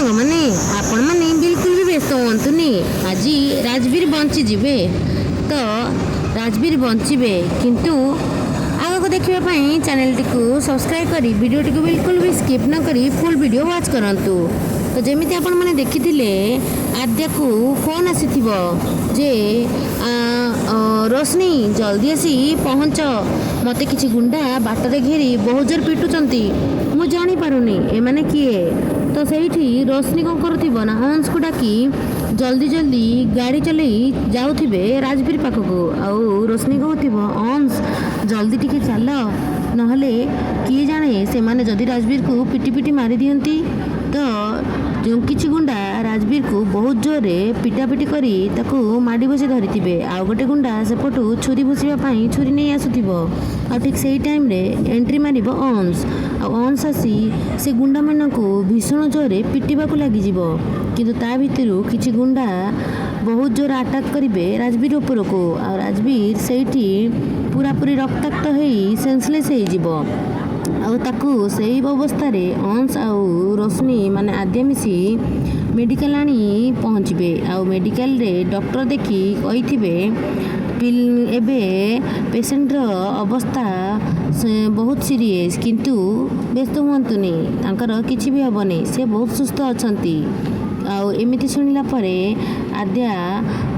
ସାଙ୍ଗମାନେ, ଆପଣମାନେ ବିଲକୁଲ ବି ବ୍ୟସ୍ତ ହୁଅନ୍ତୁନି। ଆଜି ରାଜବୀର ବଞ୍ଚିଯିବେ। ତ ରାଜବୀର ବଞ୍ଚିବେ, କିନ୍ତୁ ଆଗକୁ ଦେଖିବା ପାଇଁ ଚ୍ୟାନେଲଟିକୁ ସବସ୍କ୍ରାଇବ୍ କରି ଭିଡ଼ିଓଟିକୁ ବିଲକୁଲ ବି ସ୍କିପ୍ ନ କରି ଫୁଲ୍ ଭିଡ଼ିଓ ୱାଚ୍ କରନ୍ତୁ। ତ ଯେମିତି ଆପଣମାନେ ଦେଖିଥିଲେ, ଆଦ୍ୟାକୁ ଫୋନ୍ ଆସିଥିବ ଯେ ରୋଶନୀ, ଜଲ୍ଦି ଆସି ପହଞ୍ଚ, ମୋତେ କିଛି ଗୁଣ୍ଡା ବାଟରେ ଘେରି ବହୁତ ଜୋର ପିଟୁଛନ୍ତି, ମୁଁ ଜାଣିପାରୁନି ଏମାନେ କିଏ। ତ ସେଇଠି ରୋଶନୀ କ'ଣ କରୁଥିବ ନା ଅଂଶକୁ ଡାକି ଜଲ୍ଦି ଜଲ୍ଦି ଗାଡ଼ି ଚଲେଇ ଯାଉଥିବେ ରାଜବୀର ପାଖକୁ। ଆଉ ରୋଶନୀ କହୁଥିବ, ଅଂଶ ଜଲ୍ଦି ଟିକେ ଚାଲ, ନହେଲେ କିଏ ଜାଣେ ସେମାନେ ଯଦି ରାଜବୀରକୁ ପିଟି ପିଟି ମାରିଦିଅନ୍ତି। ତ ଯେଉଁ କିଛି ଗୁଣ୍ଡା ରାଜବୀରକୁ ବହୁତ ଜୋରରେ ପିଟାପିଟି କରି ତାକୁ ମାଡ଼ି ବସି ଧରିଥିବେ, ଆଉ ଗୋଟେ ଗୁଣ୍ଡା ସେପଟୁ ଛୁରୀ ଭୁସିବା ପାଇଁ ଛୁରୀ ନେଇ ଆସୁଥିବ। ଆଉ ଠିକ୍ ସେଇ ଟାଇମ୍ରେ ଏଣ୍ଟ୍ରି ମାରିବ ଅଂଶ। ଆଉ ଅଂଶ ଆସି ସେ ଗୁଣ୍ଡାମାନଙ୍କୁ ଭୀଷଣ ଜୋରରେ ପିଟିବାକୁ ଲାଗିଯିବ। କିନ୍ତୁ ତା ଭିତରୁ କିଛି ଗୁଣ୍ଡା ବହୁତ ଜୋର ଆଟାକ୍ କରିବେ ରାଜବୀର ଉପରକୁ। ଆଉ ରାଜବୀର ସେଇଠି ପୁରାପୁରି ରକ୍ତାକ୍ତ ହେଇ ସେନ୍ସଲେସ୍ ହେଇଯିବ। ଆଉ ତାକୁ ସେଇ ଅବସ୍ଥାରେ ଅଂଶ ଆଉ ରୋଶନୀ ମାନେ ଆଦ୍ୟା ମିଶି ମେଡ଼ିକାଲ ଆଣି ପହଞ୍ଚିବେ। ଆଉ ମେଡ଼ିକାଲରେ ଡକ୍ଟର ଦେଖି କହିଥିବେ, ଏବେ ପେସେଣ୍ଟର ଅବସ୍ଥା ବହୁତ ସିରିୟସ୍, କିନ୍ତୁ ବ୍ୟସ୍ତ ହୁଅନ୍ତୁନି, ତାଙ୍କର କିଛି ବି ହେବନି, ସେ ବହୁତ ସୁସ୍ଥ ଅଛନ୍ତି। ଆଉ ଏମିତି ଶୁଣିଲା ପରେ ଆଦ୍ୟା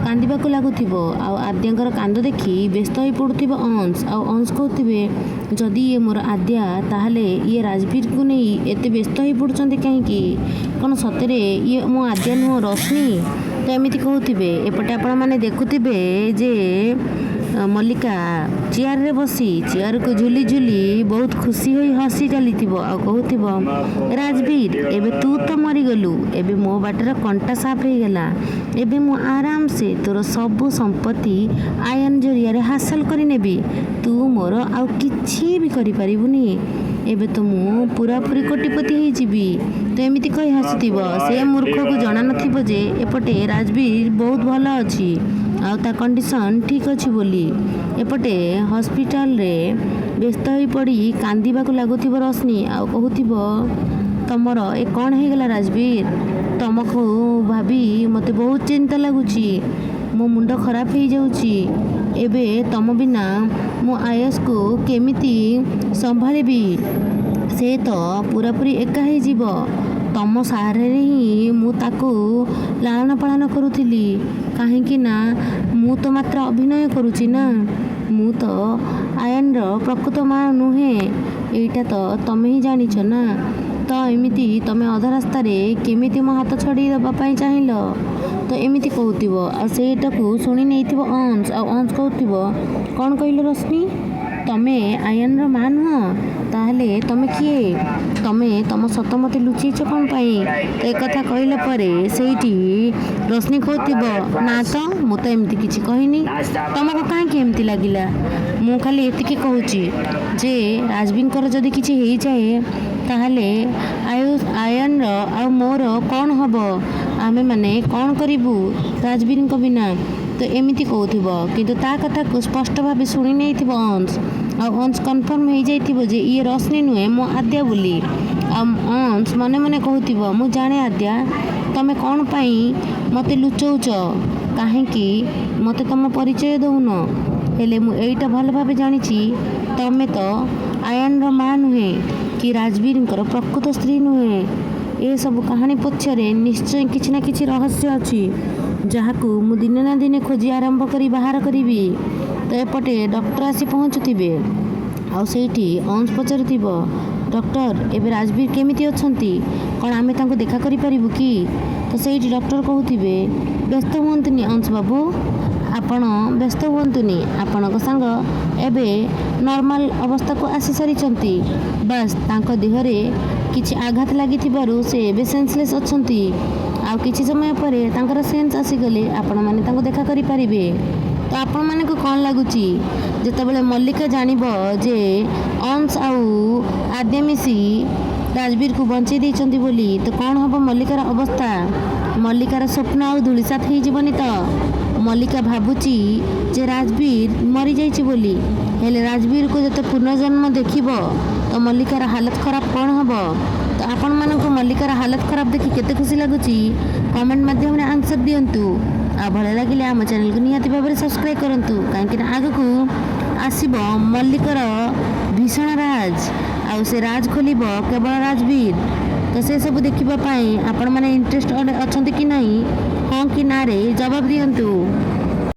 କାନ୍ଦିବାକୁ ଲାଗୁଥିବ। ଆଉ ଆଦ୍ୟାଙ୍କର କାନ୍ଦ ଦେଖି ବ୍ୟସ୍ତ ହୋଇ ପଡ଼ୁଥିବ ଅଂଶ। ଆଉ ଅଂଶ କହୁଥିବେ, ଯଦି ଇଏ ମୋର ଆଦ୍ୟା, ତାହେଲେ ଇଏ ରାଜବୀରକୁ ନେଇ ଏତେ ବ୍ୟସ୍ତ ହୋଇ ପଡ଼ୁଛନ୍ତି କାହିଁକି? କ'ଣ ସତରେ ଇଏ ମୋ ଆଦ୍ୟା ନୁହଁ ରୋଶନୀ? ତ ଏମିତି କହୁଥିବେ। ଏପଟେ ଆପଣମାନେ ଦେଖୁଥିବେ ଯେ ମଲ୍ଲିକା ଚେୟାରରେ ବସି ଚେୟାରକୁ ଝୁଲି ଝୁଲି ବହୁତ ଖୁସି ହୋଇ ହସି ଚାଲିଥିବ। ଆଉ କହୁଥିବ, ରାଜବୀର ଏବେ ତୁ ତ ମରିଗଲୁ, ଏବେ ମୋ ବାଟର କଣ୍ଟା ସାଫ ହେଇଗଲା, ଏବେ ମୁଁ ଆରାମସେ ତୋର ସବୁ ସମ୍ପତ୍ତି ଆୟନ ଜରିଆରେ ହାସଲ କରିନେବି, ତୁ ମୋର ଆଉ କିଛି ବି କରିପାରିବୁନି, ଏବେ ତ ମୁଁ ପୁରାପୁରି କୋଟିପତି ହେଇଯିବି। ତ ଏମିତି କହି ହସୁଥିବ। ସେ ମୂର୍ଖକୁ ଜଣା ନଥିବ ଯେ ଏପଟେ ରାଜବୀର ବହୁତ ଭଲ ଅଛି ଆଉ ତା କଣ୍ଡିସନ୍ ଠିକ୍ ଅଛି ବୋଲି। ଏପଟେ ହସ୍ପିଟାଲରେ ବ୍ୟସ୍ତ ହୋଇ ପଡ଼ି କାନ୍ଦିବାକୁ ଲାଗୁଥିବ ରୋଶନୀ। ଆଉ କହୁଥିବ, ତମର ଏ କ'ଣ ହେଇଗଲା ରାଜବୀର? ତମକୁ ଭାବି ମୋତେ ବହୁତ ଚିନ୍ତା ଲାଗୁଛି, ମୋ ମୁଣ୍ଡ ଖରାପ ହେଇଯାଉଛି। ଏବେ ତମ ବିନା ମୁଁ ଆୟସକୁ କେମିତି ସମ୍ଭାଳିବି? ସେ ତ ପୁରାପୁରି ଏକା ହେଇଯିବ। ତମ ସାହାରାରେ ହିଁ ମୁଁ ତାକୁ ଲାଳନ ପାଳନ କରୁଥିଲି, କାହିଁକି ନା ମୁଁ ତ ମାତ୍ର ଅଭିନୟ କରୁଛି ନା, ମୁଁ ତ ଆୟନର ପ୍ରକୃତ ମା ନୁହେଁ, ଏଇଟା ତ ତମେ ହିଁ ଜାଣିଛ ନା। ତ ଏମିତି ତମେ ଅଧା ରାସ୍ତାରେ କେମିତି ମୋ ହାତ ଛଡ଼େଇ ଦେବା ପାଇଁ ଚାହିଁଲ? ତ ଏମିତି କହୁଥିବ। ଆଉ ସେଇଟାକୁ ଶୁଣି ନେଇଥିବ ଅଂଶ। ଆଉ ଅଂଶ କହୁଥିବ, କ'ଣ କହିଲ ରୋଶନୀ, ତମେ ଆୟନର ମା ନୁହଁ? ତାହେଲେ ତମେ କିଏ? ତମେ ତମ ସତ ମୋତେ ଲୁଚେଇଛ କ'ଣ ପାଇଁ? ତ ଏକଥା କହିଲା ପରେ ସେଇଠି ରୋଶନୀ କହୁଥିବ, ନା ତ ମୁଁ ତ ଏମିତି କିଛି କହିନି, ତମକୁ କାହିଁକି ଏମିତି ଲାଗିଲା? ମୁଁ ଖାଲି ଏତିକି କହୁଛି ଯେ ରାଜବୀରଙ୍କର ଯଦି କିଛି ହେଇଯାଏ ତାହେଲେ ଆୟନର ଆଉ ମୋର କ'ଣ ହେବ? ଆମେମାନେ କ'ଣ କରିବୁ ରାଜବୀରଙ୍କ ବିନା? ତ ଏମିତି କହୁଥିବ। କିନ୍ତୁ ତା କଥାକୁ ସ୍ପଷ୍ଟ ଭାବେ ଶୁଣି ନେଇଥିବ ଅଂଶ। ଆଉ ଅଂଶ କନଫର୍ମ ହେଇଯାଇଥିବ ଯେ ଇଏ ରୋଶନୀ ନୁହେଁ, ମୋ ଆଦ୍ୟା ବୋଲି। ଆଉ ଅଂଶ ମନେ ମନେ କହୁଥିବ, ମୁଁ ଜାଣେ ଆଦ୍ୟା, ତମେ କ'ଣ ପାଇଁ ମୋତେ ଲୁଚଉଛ, କାହିଁକି ମୋତେ ତମ ପରିଚୟ ଦଉନ? ହେଲେ ମୁଁ ଏଇଟା ଭଲ ଭାବେ ଜାଣିଛି, ତମେ ତ ଆୟନର ମା ନୁହେଁ କି ରାଜବୀରଙ୍କର ପ୍ରକୃତ ସ୍ତ୍ରୀ ନୁହେଁ। ଏସବୁ କାହାଣୀ ପଛରେ ନିଶ୍ଚୟ କିଛି ନା କିଛି ରହସ୍ୟ ଅଛି, ଯାହାକୁ ମୁଁ ଦିନେ ନା ଦିନେ ଖୋଜି ଆରମ୍ଭ କରି ବାହାର କରିବି। ତ ଏପଟେ ଡକ୍ଟର ଆସି ପହଞ୍ଚୁଥିବେ। ଆଉ ସେଇଠି ଅଂଶ ପଚାରୁଥିବ, ଡକ୍ଟର ଏବେ ରାଜବୀର କେମିତି ଅଛନ୍ତି? କ'ଣ ଆମେ ତାଙ୍କୁ ଦେଖା କରିପାରିବୁ କି? ତ ସେଇଠି ଡକ୍ଟର କହୁଥିବେ, ବ୍ୟସ୍ତ ହୁଅନ୍ତୁନି ଅଂଶ ବାବୁ, ଆପଣ ବ୍ୟସ୍ତ ହୁଅନ୍ତୁନି, ଆପଣଙ୍କ ସାଙ୍ଗ ଏବେ ନର୍ମାଲ ଅବସ୍ଥାକୁ ଆସିସାରିଛନ୍ତି, ବାସ୍ ତାଙ୍କ ଦେହରେ କିଛି ଆଘାତ ଲାଗିଥିବାରୁ ସେ ଏବେ ସେନ୍ସଲେସ୍ ଅଛନ୍ତି। ଆଉ କିଛି ସମୟ ପରେ ତାଙ୍କର ସେନ୍ସ ଆସିଗଲେ ଆପଣମାନେ ତାଙ୍କୁ ଦେଖା କରିପାରିବେ। ତ ଆପଣମାନଙ୍କୁ କ'ଣ ଲାଗୁଛି, ଯେତେବେଳେ ମଲ୍ଲିକା ଜାଣିବ ଯେ ଅଂଶ ଆଉ ଆଦ୍ୟା ମିଶି ରାଜବୀରକୁ ବଞ୍ଚେଇ ଦେଇଛନ୍ତି ବୋଲି, ତ କ'ଣ ହେବ ମଲ୍ଲିକାର ଅବସ୍ଥା? ମଲ୍ଲିକାର ସ୍ୱପ୍ନ ଆଉ ଧୂଳିସାତ ହେଇଯିବନି ତ? ମଲ୍ଲିକା ଭାବୁଛି ଯେ ରାଜବୀର ମରିଯାଇଛି ବୋଲି, ହେଲେ ରାଜବୀରକୁ ଯେତେ ପୁନର୍ଜନ୍ମ ଦେଖିବ ତ ମଲ୍ଲିକାର ହାଲତ ଖରାପ କ'ଣ ହେବ? ତ ଆପଣମାନଙ୍କୁ ମଲ୍ଲିକାର ହାଲତ ଖରାପ ଦେଖି କେତେ ଖୁସି ଲାଗୁଛି, କମେଣ୍ଟ ମାଧ୍ୟମରେ ଆନ୍ସର୍ ଦିଅନ୍ତୁ। ଆଉ ଭଲ ଲାଗିଲେ ଆମ ଚ୍ୟାନେଲକୁ ନିହାତି ଭାବରେ ସବସ୍କ୍ରାଇବ୍ କରନ୍ତୁ, କାହିଁକିନା ଆଗକୁ ଆସିବ ମଲ୍ଲିକର ଭୀଷଣ ରାଜ, ଆଉ ସେ ରାଜ ଖୋଲିବ କେବଳ ରାଜବୀର। ତ ସେସବୁ ଦେଖିବା ପାଇଁ ଆପଣମାନେ ଇଣ୍ଟରେଷ୍ଟ ଅଛନ୍ତି କି ନାହିଁ, ହଁ କି ନାରେ ଜବାବ ଦିଅନ୍ତୁ।